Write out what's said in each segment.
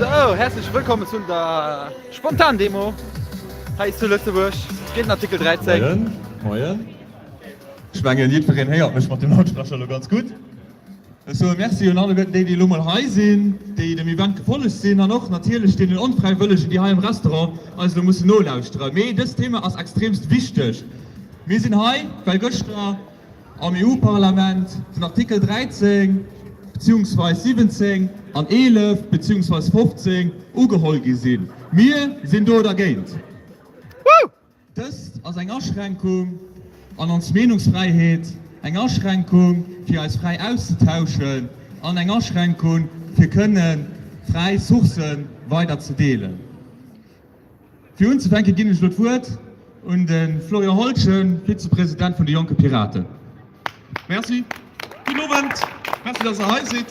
Sou, häerzlech wëllkommen zu der Spontandemo hei zu Lëtzebuerg géint den Artikel 13. Moien, moien. Ech mengen jiddwereen héiert mech mat dem Lautsprecher elo ganz gutt. Ech soe Merci un alleguerten déi, déi elo mol hei sinn, déi dem Event gefollegt sinn an och natierlech deenen Onfräiwëllegen, déi hei am Restaurant eis elo mussen nolauschteren. Mee dëst Thema ass extremst wichteg. Mir sinn hei, well gëschter am EU-Parlament den Artikel 13 beziehungsweis 17 an 11 beziehungsweis 15 ugeholl gi sinn. Mir sinn do dergéint. Dëst ass eng Aschränkung an ons Meenungsfräiheet, eng Aschränkung fir eis fräi auszetauschen an eng Aschränkung fir kënne fräi Sourcë weider ze deelen. Fir unzefänke ginn ech elo d'Wuert un de Florian Holschen, Vizepresident vun de Jonke Piraten. Merci. Gudden Owend. Merci, dass der hei sidd,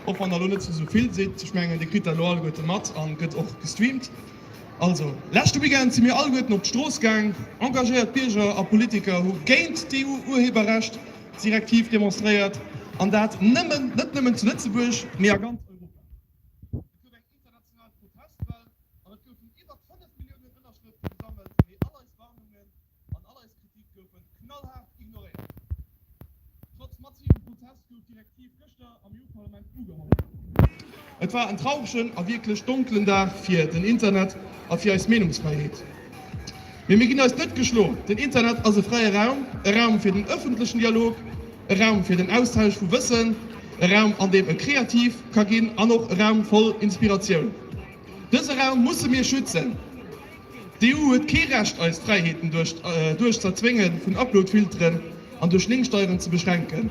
och wann der elo net zu sou vill sidd. Ech mengen, dir kritt dat elo alleguerte mat an gëtt och gestreamt. Also, leschte Weekend si mir alleguerten op d'Strooss gaang. Engagéiert Bierger a Politiker hu géint d'EU-Urheberrechtsdirektiv demonstréiert, an dat nëmmen net nëmmen zu Lëtzebuerg, mee a ganz Europa. Et gouf eng international Protestwell an et goufen iwwer 5 Milliounen Ënnerschrëfte gesammelt, mee all eis Warnungen an all eis Kritik goufen knallhaart ignoréiert. Trotz massivem Protest gouf d'Direktiv gëschter am EU-Parlament ugeholl. Et war en trauregen a wierklech donkelen Dag fir den Internet a fir eis Meenungsfräiheet. Mee mir ginn eis net geschloen. Den Internet ass e fräie Raum, e Raum fir den ëffentlechen Dialog, e Raum fir den Austausch vu Wëssen, e Raum an deem e kreativ ka ginn an och e Raum voll Inspiratioun. Dëse Raum musse mir schützen. D'EU huet kee Recht eis Fräiheeten duerch duerch z'erzwénge vun Uploadfilteren an duerch Linksteieren ze beschränken.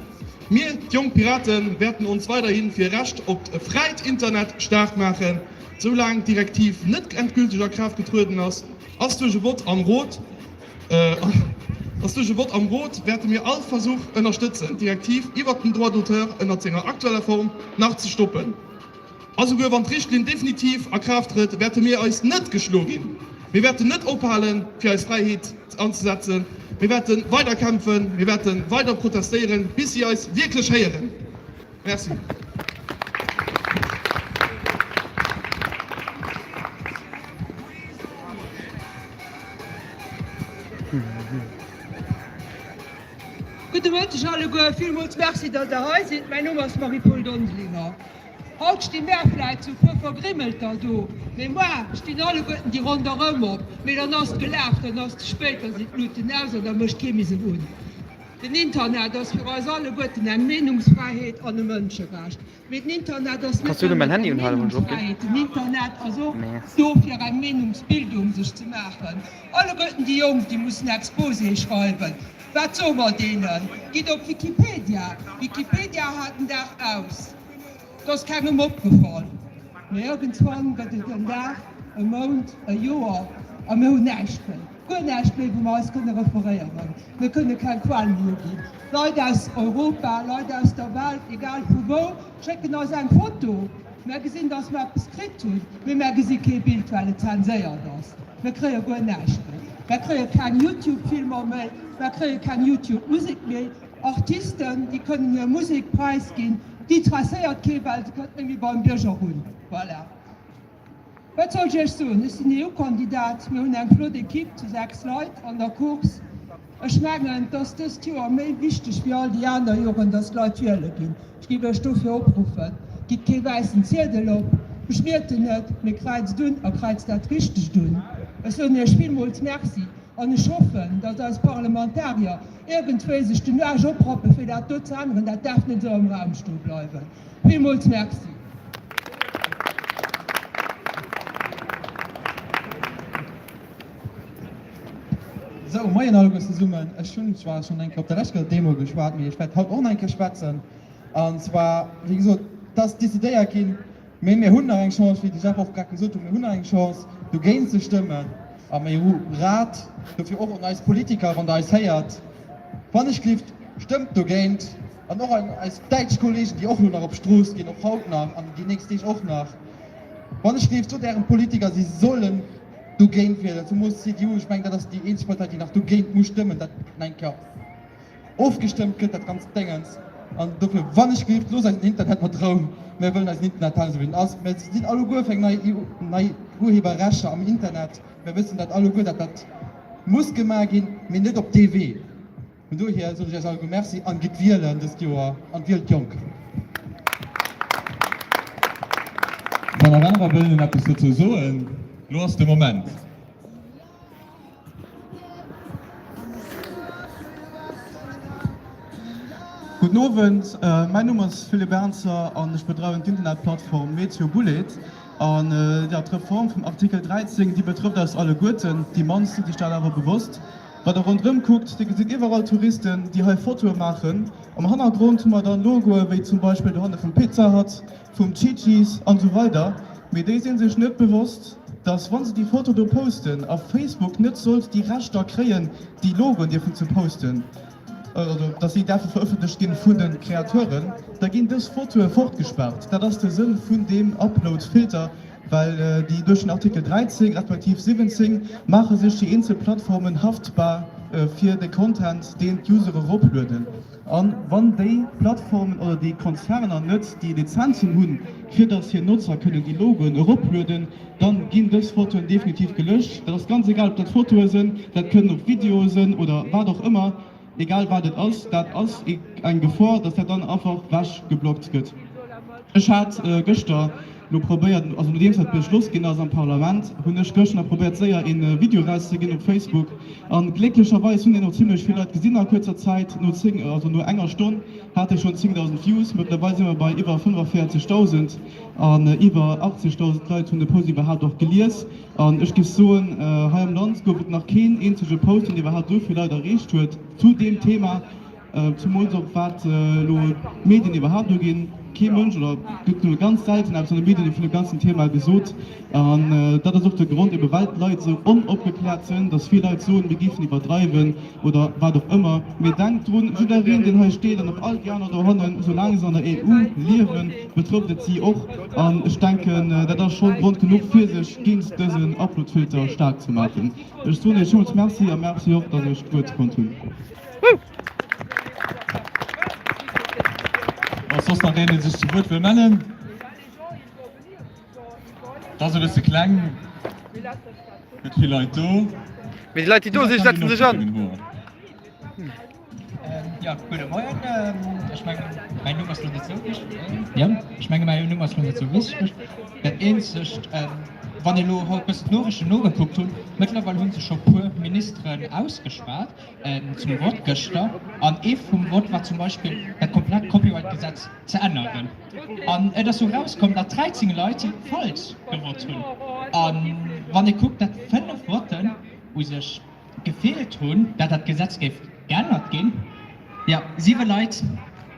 Mir, d'Jonk Piraten, wäerten ons weiderhi fir Recht op e fräit Internet staark maachen. Soulaang d'Direktiv net endgülteg a Kraaft getrueden ass, ass duerch e Vott am Rot ass duerch e Vott am Rot, wäerte mir all Versuch ënnerstëtzen, d'Direktiv iwwert den Droit d'auteur ënnert senger aktueller Form nach ze stoppen. A souguer wann d'Richtlinn definitiv a Kraaft trëtt, wäerte mir eis net geschlo ginn. Mir wäerten net ophalen, fir eis Fräiheet anzesetzen. Mir wäerte weider kämpfen, mir wäerte weider protestéieren, bis si eis wierklech héieren. Merci. Gudde Mëtteg alleguer. Villmools Merci, datt Der hei sidd. Mäin Numm ass Marie-Paule Dondelinger. Haut sti mär vläit sou puer Vergrimmelter do, mee moar stinn alleguerten déi ronderëm op. Mee dann ass et gelaf, dann ass et ze spéit, da sinn d'Luuten aus an da mécht kee méi se un. Den Internet ass fir eis alleguerten eng Meenungsfräiheet an e Mënscherecht. Mee den Internet ass net nëmmen eng Meenungsfräiheet, den Internet ass och do fir eng Meenungsbildung sech ze maachen. Alleguerten déi Jonk, déi mussen Exposéë schreiwen, wat soe mer deenen? Gitt op Wikipedia! Wikipedia hat den Dag aus. Et ass kengem opgefall, mee iergendswann gëtt et en Dag, e Mount, e Joer a mir hunn näischt méi, guer näischt méi, wou mer eis kënne referéieren. Mir kënne keng Quell méi uginn. Leit aus Europa, Leit aus der Welt, egal vu wou, schécken eis eng Foto. Mär gesinn, dass mer eppes kritt hunn, mee mär gesi kee Bild, well et zenséiert ass. Mir kréie guer näischt méi. Mär kréie keng YouTube-Filmer méi, mär kréie keng YouTube-Musek méi. Artisten, déi kënnen hir Musek präisginn, déi interesséiert kee, well se kënnt net méi beim Bierger un. Voilà. Wat soll ech Iech soen? Ech sinn EU-Kandidat, mir hunn eng flott Ekipp zu 6 Leit an der Course. Ech mengen, et ass dëst Joer méi wichteg wéi all déi aner Joren, dass d'Leit wiele ginn. Ech géif Iech dofir opruffen, Gitt kee wäissen Ziedel op, beschmiert en net, mee kräizt un a kräizt dat Richtegt un. Ech soen Iech villmools Merci an ech hoffen, dass eis Parlamentarier iergendwéi sech den Aarsch oprappen, fir dat do ze änneren. Dat däerf net esou am Raum stoe bleiwen. Villmools Merci. Sou, moien alleguer zesummen. Ech hunn zwar schonn eng Kéier op der leschter Demo geschwat, mee ech wäert haut och nach eng Kéier schwätzen. An zwar, wéi gesot, et ass decidéiert ginn, mee mir hunn nach eng Chance, wéi de Jeff och grad gesot huet, mir hunn nach eng Chance, dogéint ze stëmmen am EU-Rat. Dofir och un eis Politiker, wann Der eis héiert, wann ech gelift, stëmmt dogéint. An och un eis däitsch Kollegen, déi och elo nach op d'Strooss ginn, och haut nach an déi nächst Deeg och nach, wann ech gelift, sot Ärem Politiker, si sollen dogéint wielen, zemoos d'CDU, ech mengen dat ass déi eenzeg Partei déi nach dogéint muss stëmmen, dat eng Kéier ofgestëmmt gëtt, dat ganzt Déngens. An dofir, wann ech gelift, loosst eis den Internet mat Rou. Mir wëllen eisen Internet halen, esou wéi en ass. Mir sinn alleguer fir eng nei EU, nei Urheberrechter am Internet. Mir wëssen dat alleguer, datt dat muss gemaach ginn, mee net op dee Wee. Vun dohier soen ech iech alleguer Merci an gitt wielen dëst Joer an wielt jonk. Wann nach anerer wëllen eppes dozou soen, lo ass de Moment. Gudden Owend, mäin Numm ass Philippe Ernzer an ech bedreiwen d'Internetplattform Meteobullet. An jo, d'Reform vum Artikel 13, déi betrëfft eis alleguerten, déi mannst si sech dat awer bewosst. Wann der ronderëm kuckt, dir gesitt iwwerall Touristen, déi hei Fotoe maachen. Am Hannergrond hu mer dann Logoe wéi zum Beispill dohanne vum Pizza Hut, vum Chi-Chi's an esou weider. Mee déi si sech net bewosst, dass wa se déi Foto do posten a Facebook net sollt déi Rechter kréien, déi Logoen dierfen ze posten, oder dass si däerfe verëffentlecht ginn vun de Kreateuren, da ginn dës Fotoe fortgespaart. Dat ass de Sënn vun deem Upload-Filter. Well déi duerch den Artikel 13 respektiv 17 maache sech déi eenzel Plattformen haftbar fir de Content, deen d'User eroplueden. A wann déi Plattformen oder déi Konzerner net déi Lizenzen hunn, fir datt hir Notzer kënnen déi Logoen eroplueden, da ginn dës Fotoen definitiv gelöscht. Dat ass ganz egal, ob dat Fotoe sënn, dat kënnen och Videoe sënn oder wat och ëmmer. Egal wat et ass, dat ass eng Gefor, dass dat dann einfach wech geblockt gëtt. Ech hat gëschter lo probéiert, also nodeems dat beschloss ginn ass am Parlament, hunn ech gëschter nach probéiert séier een Video rauszeginn op Facebook an glécklecherweis hunn deen och zimlech vill Leit gesinn a kuerzer Zäit. No 10, also no enger Stonn hat e schonn 10.000 Views. Mëttlerweil si mer bei iwwer 45.000 an iwwer 80.000 Leit hunn de Post iwwerhaapt och gelies. An ech géif soen, hei am Land gouf et nach keen eenzege Post, deen iwwerhaapt esou vill Leit erreecht huet zu deem Thema, zumools och wat elo d'Medien iwwerhaapt uginn. Kee Mënsch, oder et gëtt nëmme ganz selten eppes an de Medien vun deem ganzen Thema gesot. An dat ass och de Grond, ebe well d'Leit esou onopgekläert sinn, datt vill Leit soen, mir géifen iwwerdreiwen oder wat och ëmmer. Mee denkt drun, jiddereen, deen hei steet, an och all déi aner dohannen, soulaang se an der EU liewen, betrëfft et si och. An ech denken, dat ass schonn Grond genuch, fir sech géint dësen Uploadfilter staark ze maachen. Ech soen Iech villmools Merci a Merci och, datt ech d'Wuert konnt hunn. Ass soss nach een, dee sech zu Wuert wëll mellen? Et ass e bësse kleng, net vill Leit do. Mee déi Leit, déi do sinn, setzen sech an. Jo, gudde Moien. Ech mengen, mäin Numm ass lo net esou wichteg. Jo, ech menge mäin Numm ass lo net esou wichteg. Dat eenzegt, wann ee lo haut bëssen d'Noriichten nogekuckt hunn, mëttlerweil hu sech scho puer Ministeren ausgeschwat zum Vott gëschter. An ee vum Vott war zum Beispill, dat komplett Copyright-Gesetz ze änneren. An et ass jo erauskomm, datt 13 Leit falsch gewott hunn. A wann ee kuckt, datt 5 Votten u sech gefeelt hunn, datt dat Gesetz géif geännert ginn, jo, 7 Leit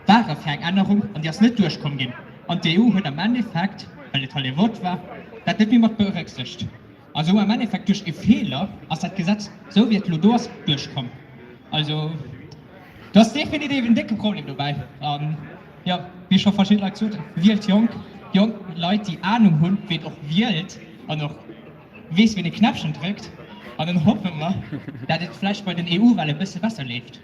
ware fir eng Ännerung an déi ass net duerchkomm ginn. An d'EU huet am Endeffekt, well et halt ee Vott war, dat net méi mat berécksicht. Also am Endeffekt duerch ee Feeler ass dat Gesetz, esou wéi et elo do ass, duerchkomm. Also do ass definitiv en décke Problem dobäi. An jo, wéi scho verschidde Leit soten, wielt jonk, jonk Leit, déi Anung hunn, wéi et och wielt an och weess, wéi een e Knäppchen dréckt. An dann hoffe mer, dat et vläicht bei den EU-Wahle e bësse besser leeft.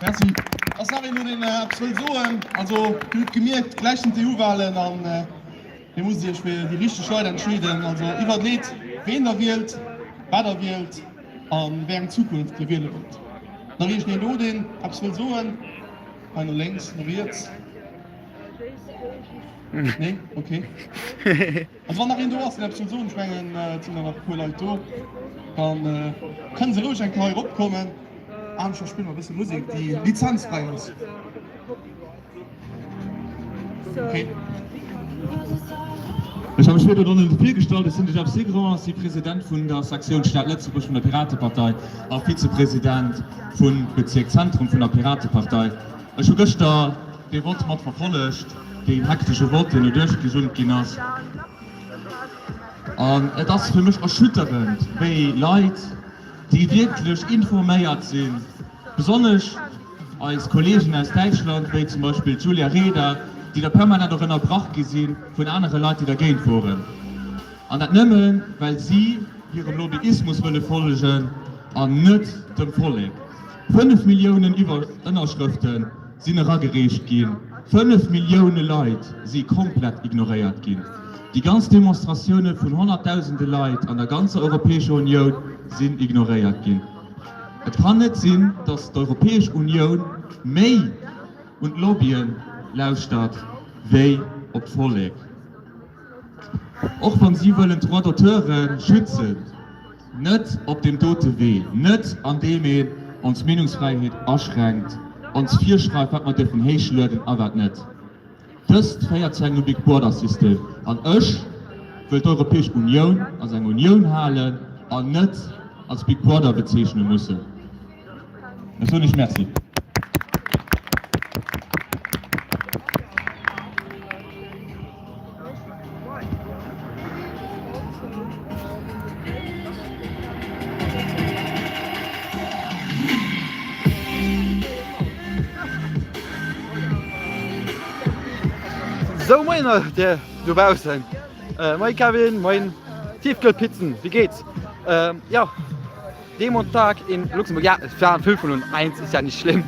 Merci. Ass nach een do, deen eppes wëll soen? Also, Dir hutt gemierkt, gläich sinn d'EU-Wahlen an Dir musst Iech fir déi richteg Leit entscheeden. Also iwwerleet, ween Der wielt, wat Der wielt a wéi eng Zukunft Dir wiele wëllt. Nach iergendeen do, deen eppes wëll soen? Hei no lénks, no riets? Nee? Okay. Also wann nach een do ass, deen eppes wëll soen, ech mengen et sinn der nach e puer Leit do, da kënne se roueg eng Kéier hei eropkommen. Aneschters spille mer e bësse Musek, déi lizenzfräi ass. Okay. Ech hu mech virdrun och net virgestallt, ech sinn de Jeff Segran, si President vun der Sektioun Stad Lëtzebuerg vun der Piratepartei a Vizepresident vum Bezierk Zentrum vun der Piratepartei. Ech hu gëschter dee Vott mat verfollegt, deen hektesche Vott, deen do duerchgejummt ginn ass. An et ass fir mech erschütterend, wéi Leit, déi wierklech informéiert sinn, besonnesch eis Kollegen aus Däitschland, wéi zum Beispill d'Julia Reda, déi da permanent och ënnerbrach gi si vun anere Leit, déi dergéint woren, an dat nëmmen, well si hirem Lobbyismus wëlle follegen an net dem Vollek. 5 Milliounen Ënnerschrëfte sinn eragereecht gi. 5 Millioune Leit si komplett ignoréiert ginn. Déi ganz Demonstratioune vun honnertdausende Leit an der ganzer Europäescher Unioun sinn ignoréiert ginn. Et kann net sinn, datt d'Europäesch Unioun méi un d'Lobbyen lauschtert wéi op d'Vollek. Och wann si wëllen d'Droits d'auteure schützen, net op deem dote Wee, net andeem een ons Meenungsfräiheet aschränkt, ons virschreift wat mer dierfen héichlueden a wat net. Dëst féiert zu engem Big Brother System an ech wëll d'Europäesch Unioun als eng Unioun halen an net als Big Brother bezeechne mussen. Ech soen Iech Merci. Sou moien all dir dobaussen. Moien Kevin, moien Tiefkühlpizzen, wéi geht's? Jo. Demo-Tag in Luxemburg, ja, es waren 5 und 1, ist ja nicht schlimm.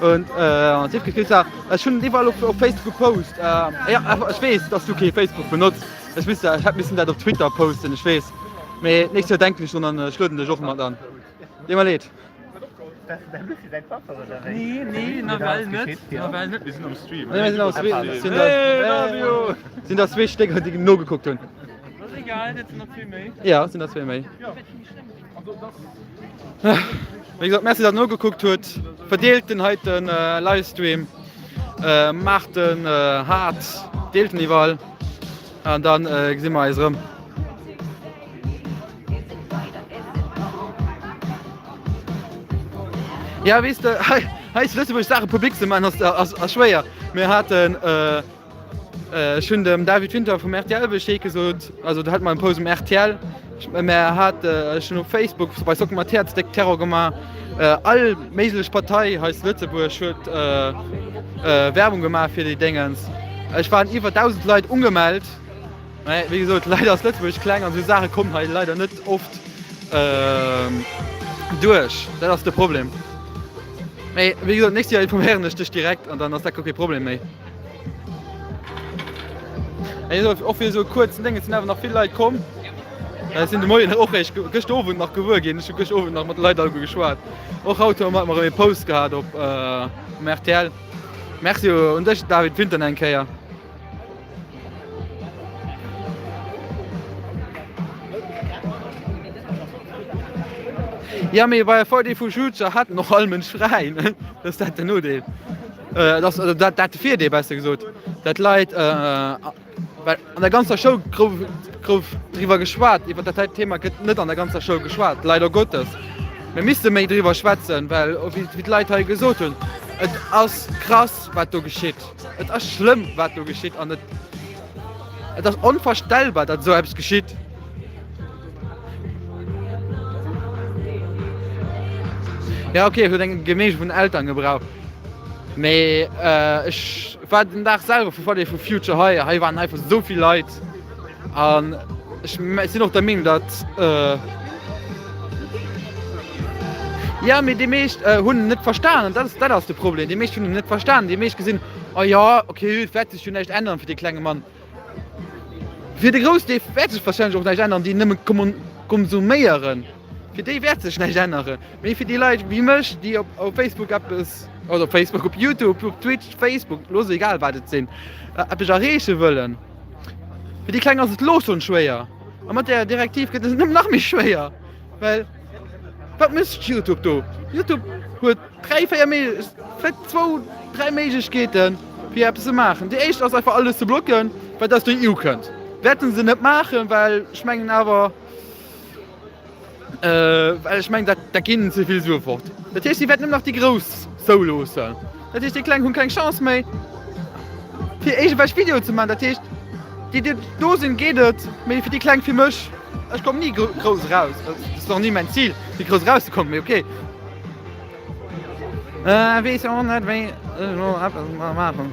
Und äh, Tiefkühlpizza, ech hunn iwwerall op, op Facebook gepost. Äh, ja, ech weess, dass du kee Facebook benotzt. Ech misst, ech hätt missen dat op Twitter posten, ech weess. Mee nächst Joer denken ech drun an ech lueden dech och mat an. Deet mer leed. Nee, nee, nawell net. Nawell net. Mir sinn am Stream. Nee, mir sinn am Stream. Sinn der, sinn der zwee Stécker, déi nogekuckt hunn. Ass egal, dat sinn der zwee méi. Ja, sinn der zwee méi. Wéi gesot, Merci, datt der nogekuckt hutt. Verdeelt den heiten Livestream, maacht en haart, deelt en iwwerall an dann gesi mer eis erëm. Ja, weess de, hei hei zu Lëtzebuerg Saache public ze maachen ass ass schwéier. Mir haten. Ech hunn dem David Winter vum rtl Bescheed gesot, also do hat mer en Post um rtl, mä hat ech hunn op Facebook bei Socken mat Häerz déck Terror gemaach. All méiglech Partei hei zu Lëtzebuerg huet Werbung gemaach fir déi Déngens. Ech waren iwwer 1.000 Leit ugemellt, mä wéi gesot, leider ass Lëtzebuerg kleng an esou Saache kommen hei leider net oft duerch. Dat ass de Problem. Mä wéi gesot, nächst Joer informéieren ech dech direkt an dann ass dat guer kee Problem méi. Och fir esou e kuerzen Déng, et sinn awer nach vill Leit komm. Ech sinn de Moien och eréischt gëschter Owend nach gewuer ginn. Ech hu gëschter Owend nach mat de Leit alleguer geschwat. Och haut hu mer erëm ee Post gehat op um rtl. Merci un dech David Winter eng Kéier. Ja mee bei Friday for Future haten och all Mënsch fräi, ne? Dat ass dat den Nodeel. Äh, dat ass, dat, dat de Virdeel besser gesot, dat d'Leit, äh, well an der ganzer Schoul gouf, gouf driwwer geschwat, iwwer dat hei Thema gëtt net an der ganzer Schoul geschwat, leider Gottes. Mir misste méi driwwer schwätzen, well wéi, wéi d'Leit hei gesot hunn, et ass krass wat do geschitt. Et ass schlëmm wat do geschitt an et, et ass onvorstellbar, datt esou eppes geschitt. Ja okay, huet eng Geneemegung vun den Eltern gebraucht. Mee ech war den Dag selwer vu Friday for Future hei, hei waren einfach esou vill Leit an ech sinn och der Meenung, datt jo mee déi meescht hunn net verstanen, dat ass dat ass de Problem, déi meescht hunn net verstanen, déi meescht gesinn, oh jo okay et wäert sech jo näischt änneren fir dee klenge Mann. Fir de Groussdeel wäert sech warscheinlech och näischt änneren, déi nëmme konsuméieren, fir déi wäert sech näischt änneren. Mee fir déi Leit wéi mech, déi op op Facebook eppes, oder op Facebook, op Youtube, op Twitch, Facebook, lo ass et egal wat et sinn, eppes erreeche wëllen, fir déi Kleng ass et elo schonn schwéier. A mat där Direktiv gëtt et nëmmen nach méi schwéier, well wat mécht Youtube do? Youtube huet 3, 4 Méi, vläicht zwou, dräi Méiglechkeeten, fir eppes ze maachen. Déi éischt ass einfach alles ze blocken, wat aus der EU kënnt. Wäerte se net maachen, well ech mengen awer, well ech mengen, dat, dat ginn ze vill Sue fort. Dat heescht, si wäerten nëmmen nach déi Grouss zouloossen. Dat heescht, déi Kleng hunn keng Chance méi, fir iergendwelch Videoen ze maachen. Dat heescht, déi, déi do sinn, geet et, mee fir déi Kleng, fir mech, ech kommen ni grouss eraus. Dat ass och ni mäin Zil, fir grouss erauszekommen, mee okay. Äh, weess och net wéi ech elo eppes maachen.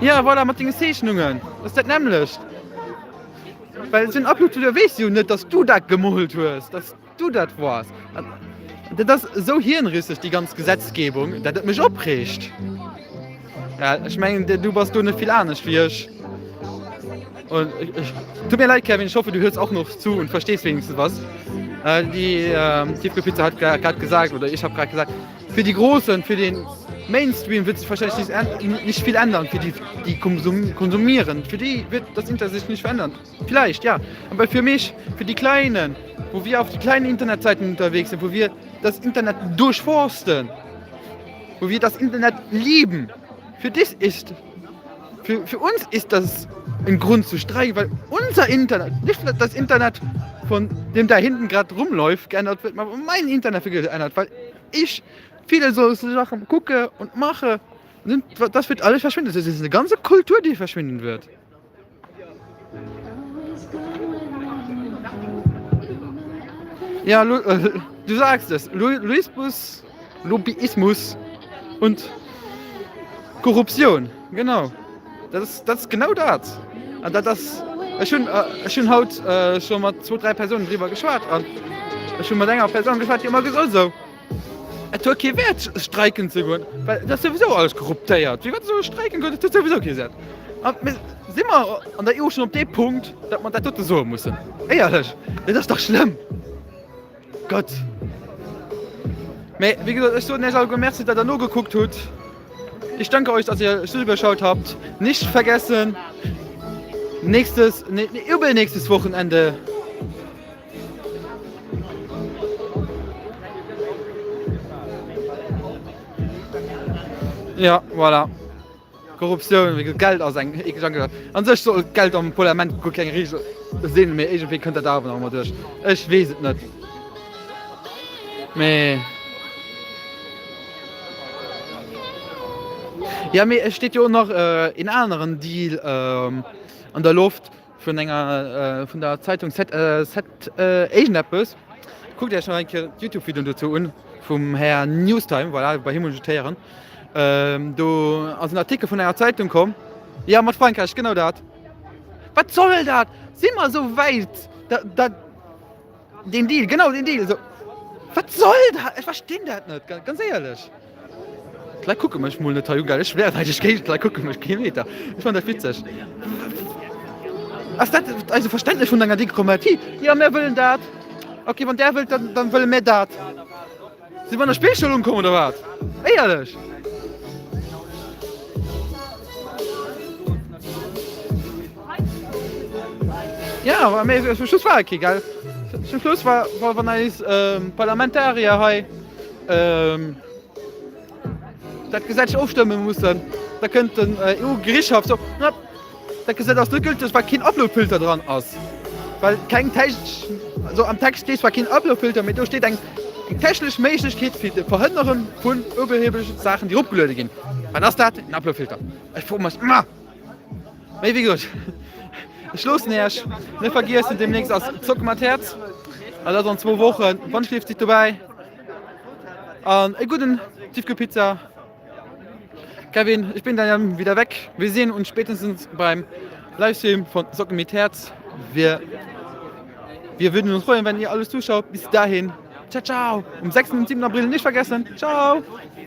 Ja voilà, mat denge Zeechnungen ass dat nämmlecht. Well esou en Upload-Video weess jo net, dass du dat gemoolt hues, dass du dat wars. Dat ass esou hirnrisseg, déi ganz Gesetzgebung, dat et mech opreegt. Ja, ech mengen, du bass do net vill anescht wéi ech. Und ich, tut mir leid, Kevin, ich hoffe, du hörst auch noch zu und verstehst wenigstens was. Äh, die äh, Tiefkühlpizza hat gerade gesagt, oder ich habe gerade gesagt, für die Großen, für den Mainstream wird sich wahrscheinlich nicht, nicht viel ändern. Für die, die konsum konsumieren, für die wird das Internet sich nicht verändern. Vielleicht, ja. Aber für mich, für die Kleinen, wo wir auf die kleinen Internetseiten unterwegs sind, wo wir das Internet durchforsten, wo wir das Internet lieben, für dich ist, für, für uns ist das ein Grund zu streiken, weil unser Internet, nicht das Internet von dem da hinten gerade rumläuft, geändert wird, aber mein Internet wird geändert, weil ich viele solche Sachen gucke und mache. Das wird alles verschwinden. Das ist eine ganze Kultur, die verschwinden wird. Ja, Lu äh, du sagst es. Lu Luisbus, Lobbyismus und Korruption. Genau. Dat ass, dat ass genau dat. An dat ass, ech hunn, ech hunn haut scho mat zwou, dräi Persounen driwwer geschwat an ech hu mat enger Persoun geschwat, déi huet mer gesot esou, Et huet kee Wäert streiken ze goen, well et ass souwisou alles korruptéiert. Firwat soll ech streiken goen, et huet souwisou kee Wäert. A mir si mer an der EU schonn op dee Punkt, datt mer dat dote soe mussen. Éierlech, dat ass dach schlëmm. Gott. Mee wéi gesot, ech soen Iech alleguer Merci, datt Der nogekuckt hutt. Ich danke euch, dass ihr zugeschaut habt. Nicht vergessen, nächstes, nee, übernächstes Wochenende Ja, voilà. Korruptioun, wéi gesot, Geld ass eng eklech Angelegenheet. An sech soll Geld am Parlament guer keng Regel sinn, mee iergendwéi kënnt dat awer nach ëmmer duerch. Ech weess et net. Mee. Ja, mee et steet jo och nach een aneren Deal an der Loft vun enger, vun der Zeitung Z, Z iergendeppes. Kuckt Iech nach eng Kéier d'Youtube-Videoen dozou un vum Här Newstime, voilà, bei him hunn ech et héieren. Do ass en Artikel vun enger Zeitung komm, jo mat Frankräich, genau dat. Wat soll dat? Si mer esou wäit, dat deen Deal, genau deen Deal esou. Wat soll dat? Ech verstinn dat net, ganz éierlech. D'Leit kucke mech mol net hei u, gell? Ech schwären eigentlech géint d'Leit kucke mech kee Meter. Ech fannen dat witzeg. Ass dat eise Verständnis vun enger Diplomatie? Jo, mär wëllen dat. Okay, wann där wëllt, dann wëlle mär dat. Si mer an der Spillschoul unkomm oder wat? Éierlech! Ja, mee zum Schluss war et kee, gell? Zum Schluss war, war wann eis Parlamentarier hei dat Gesetz ofstëmme mussen, da kënnt den EU-Gerichtshaff so, na, Dat Gesetz ass net gülteg, well keen Uploadfilter dran ass. Well keng technesch, also am Text steet zwar keen Uploadfilter, mee do steet eng technesch Méiglechkeet fir de Verhënnere vun uerheblechen Saachen, déi eropgeluede ginn. Wat ass dat? En Uploadfilter. Ech froe mech ëmmer. Mee wéi gesot, ech loossen Iech. Net vergiessen, deemnächst ass Zock mat Häerz. Dat ass an zwou Wochen. Wann schleeft sidd dobäi. An e gudden Tiefkühlpizza. Kevin, ich bin dann wieder weg. Wir sehen uns spätestens beim Livestream von Socken mit Herz. Wir, wir würden uns freuen, wenn ihr alles zuschaut. Bis dahin. Ciao, ciao. Um 6. und 7. April nicht vergessen. Ciao.